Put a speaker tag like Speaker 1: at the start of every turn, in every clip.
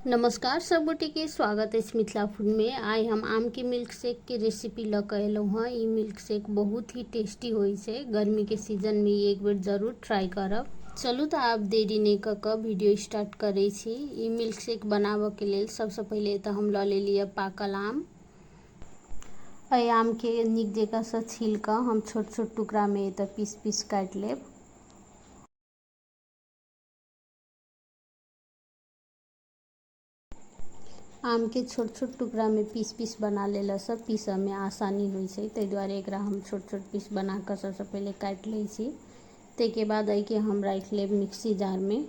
Speaker 1: नमस्कार सब गोटे के स्वागत अछि मिथिला फूड में। आइ हम आम के मिल्क शेक के रेसिपी लऽ कऽ एलहुँ हँ। ई मिल्क शेक बहुत ही टेस्टी होइ छै। गर्मी के सीजन में एक बेर जरूर ट्राई करब। चलू तऽ आब देरी नहि कऽ कऽ वीडियो स्टार्ट करै छी। ई मिल्क शेक बनाबऽ के लेल सबसँ पहिले तऽ हम लऽ लेलियै पाकल आम। एहि आमके नीक जकाँसँ छील कऽ हम छोट छोट टुकड़ामे एतऽ पीस पीस काटि लेब। आमके छोट छोट टुकड़ामे पीस पीस बना लेलासँ पीसऽमे आसानी होइ छै, ताहि दुआरे एकरा हम छोट छोट पीस बना कऽ सबसँ पहिले काटि लै छी। ताहिके बाद एहिके हम राखि लेब मिक्सी जारमे।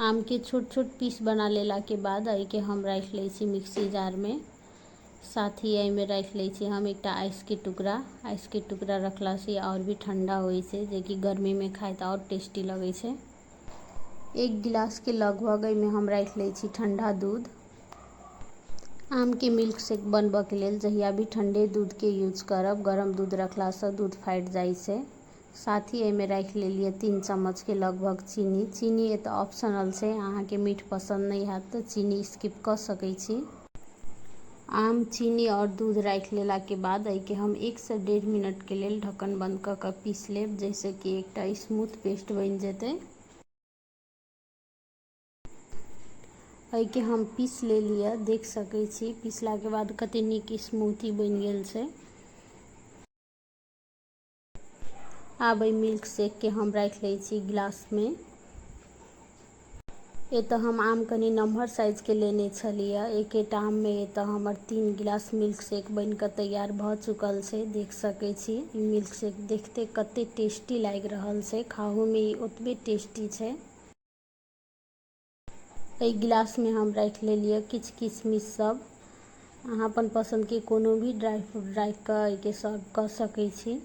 Speaker 1: आमके छोट छोट पीस बना लेलाके बाद एहिके हम राखि लै छी मिक्सी जारमे। साथ ही एहिमे राखि लै छी हम एकटा आइसके टुकड़ा। आइसके टुकड़ा रखलासँ आओर भी ठण्डा होइ छै, जेकि गर्मीमे खाइ तऽ आओर टेस्टी लगै छै। एक गिलासके लगभग एहिमे हम राखि लै छी ठण्डा दूध। आमके मिल्क शेक बनबऽके लेल जहिया भी ठण्डे दूधके यूज करब, गरम दूध रखलासँ दूध फाटि जाइ छै। साथ ही एहिमे राखि लेलियै 3 चम्मचके लगभग चीनी। चीनी एतऽ ऑप्शनल छै, अहाँके मीठ पसन्द नहि हैत तऽ चीनी स्किप कऽ सकै छी। आम, चीनी आओर दूध राखि लेलाके बाद एहिके हम 1 से 1.5 मिनटके लेल ढक्कन बंद कऽ कऽ पीस लेब, जाहिसँ कि एकटा स्मूथ पेस्ट बनि जेतै। एहिके हम पीस लेलियै, देख सकै छी पीसलाके बाद कते नीक स्मूथी बनि गेल छै। आब एहि मिल्क शेकके हम राखि लै छी गिलासमे। एतऽ हम आम कनि नमहर साइजके लेने छलियै। एकेटा आममे एतऽ हमर 3 गिलास मिल्क शेक बनि कऽ तैयार भऽ चुकल छै। देख सकै छी ई मिल्क शेक देखते कते टेस्टी लागि रहल छै, खाहोमे ई ओतबे टेस्टी छै। एहि गिलासमे हम राखि लेलियै किछु किशमिश सब। अहाँ अपन पसन्दके कोनो भी ड्राई फ्रूट राखि कऽ एहिके सर्व कऽ सकै छी।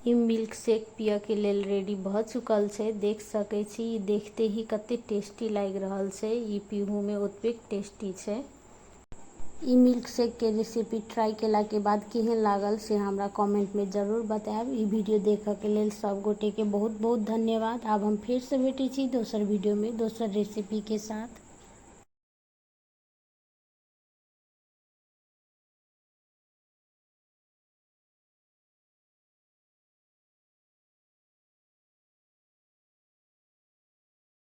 Speaker 1: ई मिल्क शेक पियऽके लेल रेडी भऽ चुकल छै। देख सकै छी ई देखते ही कते टेस्टी लागि रहल छै। ई पीहूमे ओतबे टेस्टी छै। ई मिल्क शेक के रेसिपी ट्राई केलाके बाद केहन लागल से हमरा कमेंटमे जरूर बतायब। ई वीडियो देखऽके लेल सब गोटेके बहुत बहुत धन्यवाद। आब हम फेरसँ भेटै छी दोसर वीडियोमे दोसर रेसिपीके साथ।